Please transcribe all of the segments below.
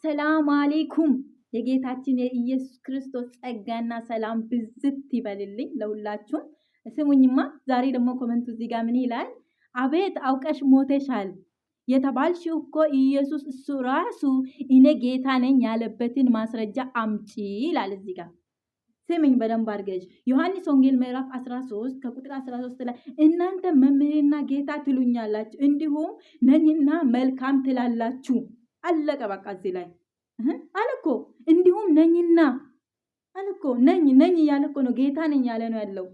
አሰላሙ አሌይኩም። የጌታችን የኢየሱስ ክርስቶስ ጸጋና ሰላም ብዝት ይበልልኝ ለሁላችሁም። ስሙኝማ፣ ዛሬ ደግሞ comment ኡ እዚህ ጋር ምን ይላል? አቤት አውቀሽ ሞተሻል የተባልሽው እኮ ኢየሱስ እሱ ራሱ እኔ ጌታ ነኝ ያለበትን ማስረጃ አምጪ ይላል እዚህ ጋር። ስሚኝ በደንብ አድርገሽ፣ ዮሐንስ ወንጌል ምዕራፍ 13 ከቁጥር 13 ላይ እናንተ መምህርና ጌታ ትሉኛላችሁ፣ እንዲሁም ነኝና መልካም ትላላችሁ። አለቀ በቃ። እዚህ ላይ አለ እኮ፣ እንዲሁም ነኝና አለ እኮ። ነኝ ነኝ እያለ እኮ ነው፣ ጌታ ነኝ ያለ ነው ያለው።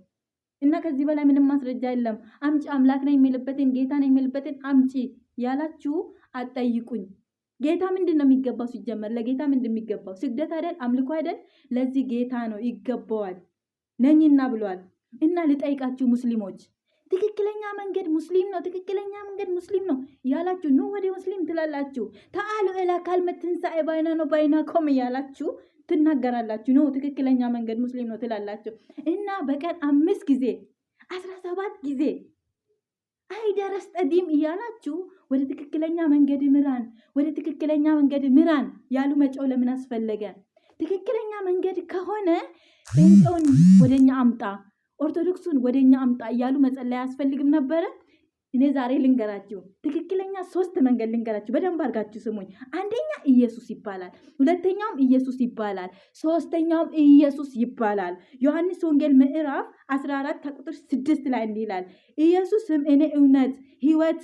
እና ከዚህ በላይ ምንም ማስረጃ የለም። አምጪ፣ አምላክ ነኝ የሚልበትን፣ ጌታ ነኝ የሚልበትን አምጪ ያላችሁ አትጠይቁኝ። ጌታ ምንድን ነው የሚገባው? ሲጀመር ለጌታ ምንድን የሚገባው? ስግደት አይደል? አምልኮ አይደል? ለዚህ ጌታ ነው ይገባዋል። ነኝና ብሏል። እና ልጠይቃችሁ ሙስሊሞች፣ ትክክለኛ መንገድ ሙስሊም ነው፣ ትክክለኛ መንገድ ሙስሊም ነው ያላችሁ፣ ኑ ወደ ሙስሊም ትላላችሁ። تعالوا إلى كلمة سواء بيننا وبينكم እያላችሁ ትናገራላችሁ። ነው ትክክለኛ መንገድ ሙስሊም ነው ትላላችሁ። እና በቀን 5 ጊዜ፣ 17 ጊዜ አይደረስ ጠዲም እያላችሁ ወደ ትክክለኛ መንገድ ምራን፣ ወደ ትክክለኛ መንገድ ምራን ያሉ መጮህ ለምን አስፈለገ? ትክክለኛ መንገድ ከሆነ ጴንጤውን ወደኛ አምጣ፣ ኦርቶዶክሱን ወደኛ አምጣ እያሉ መጸለይ አያስፈልግም ነበረ? እኔ ዛሬ ልንገራችሁ፣ ትክክለኛ ሶስት መንገድ ልንገራችሁ፣ በደንብ አድርጋችሁ ስሙኝ። አንደኛ ኢየሱስ ይባላል፣ ሁለተኛውም ኢየሱስ ይባላል፣ ሶስተኛውም ኢየሱስ ይባላል። ዮሐንስ ወንጌል ምዕራፍ 14 ከቁጥር 6 ላይ እንዲህ ይላል፣ ኢየሱስም እኔ እውነት ሕይወት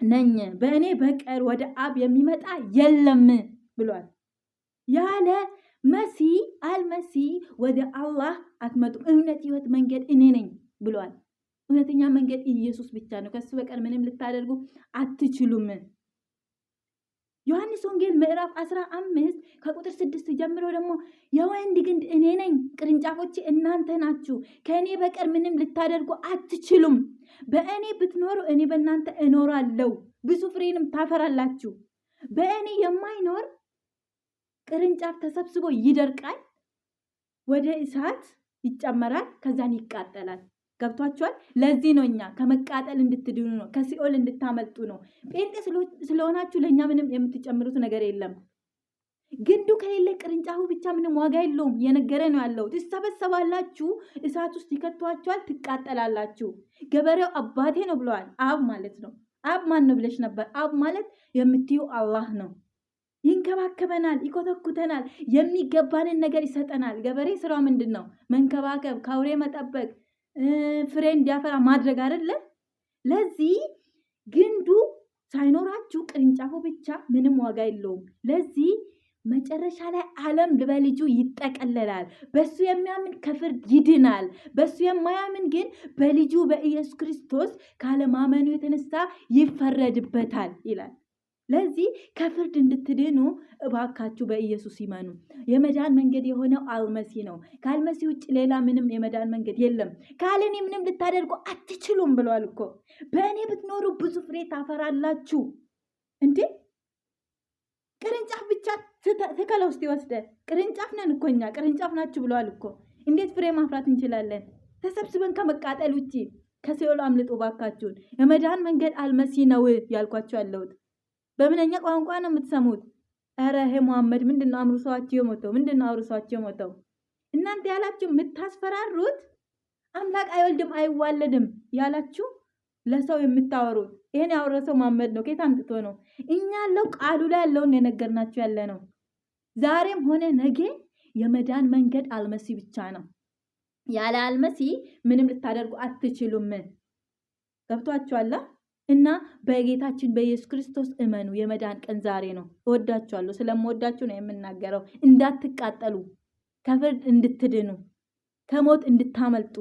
ነኝ፣ በእኔ በቀር ወደ አብ የሚመጣ የለም ብሏል። ያለ መሲህ አልመሲህ ወደ አላህ አትመጡም። እውነት ሕይወት መንገድ እኔ ነኝ ብሏል። እውነተኛ መንገድ ኢየሱስ ብቻ ነው። ከሱ በቀር ምንም ልታደርጉ አትችሉም። ዮሐንስ ወንጌል ምዕራፍ 15 ከቁጥር 6 ጀምሮ ደግሞ የወይን ግንድ እኔ ነኝ፣ ቅርንጫፎቼ እናንተ ናችሁ። ከእኔ በቀር ምንም ልታደርጉ አትችሉም። በእኔ ብትኖሩ እኔ በእናንተ እኖራለሁ፣ ብዙ ፍሬንም ታፈራላችሁ። በእኔ የማይኖር ቅርንጫፍ ተሰብስቦ ይደርቃል፣ ወደ እሳት ይጨመራል፣ ከዛን ይቃጠላል። ገብቷችኋል? ለዚህ ነው እኛ ከመቃጠል እንድትድኑ ነው፣ ከሲኦል እንድታመልጡ ነው። ጴንጤ ስለሆናችሁ ለእኛ ምንም የምትጨምሩት ነገር የለም። ግንዱ ከሌለ ቅርንጫፉ ብቻ ምንም ዋጋ የለውም። እየነገረ ነው ያለው። ትሰበሰባላችሁ፣ እሳት ውስጥ ይከቷችኋል፣ ትቃጠላላችሁ። ገበሬው አባቴ ነው ብለዋል። አብ ማለት ነው። አብ ማን ነው ብለሽ ነበር? አብ ማለት የምትዩ አላህ ነው። ይንከባከበናል፣ ይኮተኩተናል፣ የሚገባንን ነገር ይሰጠናል። ገበሬ ስራው ምንድን ነው? መንከባከብ፣ ከአውሬ መጠበቅ፣ ፍሬ እንዲያፈራ ማድረግ አይደለም? ለዚህ ግንዱ ሳይኖራችሁ ቅርንጫፉ ብቻ ምንም ዋጋ የለውም። ለዚህ መጨረሻ ላይ ዓለም በልጁ ይጠቀለላል። በሱ የሚያምን ከፍርድ ይድናል። በሱ የማያምን ግን በልጁ በኢየሱስ ክርስቶስ ካለማመኑ የተነሳ ይፈረድበታል ይላል። ለዚህ ከፍርድ እንድትድኑ እባካችሁ በኢየሱስ ይመኑ። የመዳን መንገድ የሆነው አልመሲ ነው። ከአልመሲ ውጭ ሌላ ምንም የመዳን መንገድ የለም። ካለ እኔ ምንም ልታደርጉ አትችሉም ብሏል እኮ። በእኔ ብትኖሩ ብዙ ፍሬ ታፈራላችሁ። እንዴ፣ ቅርንጫፍ ብቻ ትከለ ውስጥ ይወስደ ቅርንጫፍ ነን እኮ እኛ፣ ቅርንጫፍ ናችሁ ብሏል እኮ። እንዴት ፍሬ ማፍራት እንችላለን? ተሰብስበን ከመቃጠል ውጭ ከሲኦል አምልጡ ባካችሁን። የመዳን መንገድ አልመሲ ነው ያልኳችሁ ያለሁት። በምንኛ ቋንቋ ነው የምትሰሙት? ኧረ ይሄ መሐመድ ምንድነው አምርሷችሁ የሞተው? ምንድነው አውርሷችሁ የሞተው? እናንተ ያላችሁ የምታስፈራሩት፣ አምላክ አይወልድም አይዋለድም ያላችሁ ለሰው የምታወሩት፣ ይሄን ያወረሰው መሐመድ ነው። ከየት አምጥቶ ነው? እኛ ያለው ቃሉ ላይ ያለውን የነገርናችሁ ያለ ነው። ዛሬም ሆነ ነገ የመዳን መንገድ አልመሲ ብቻ ነው። ያለ አልመሲ ምንም ልታደርጉ አትችሉም። ገብቷችኋል? እና በጌታችን በኢየሱስ ክርስቶስ እመኑ። የመዳን ቀን ዛሬ ነው። እወዳችኋለሁ። ስለምወዳችሁ ነው የምናገረው። እንዳትቃጠሉ፣ ከፍርድ እንድትድኑ፣ ከሞት እንድታመልጡ፣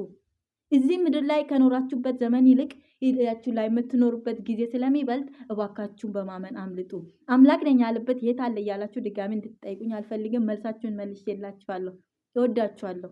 እዚህ ምድር ላይ ከኖራችሁበት ዘመን ይልቅ ሄዳችሁ ላይ የምትኖሩበት ጊዜ ስለሚበልጥ እባካችሁን በማመን አምልጡ። አምላክ ነኝ ያለበት የት አለ እያላችሁ ድጋሚ እንድትጠይቁኝ አልፈልግም። መልሳችሁን መልሼላችኋለሁ። እወዳችኋለሁ።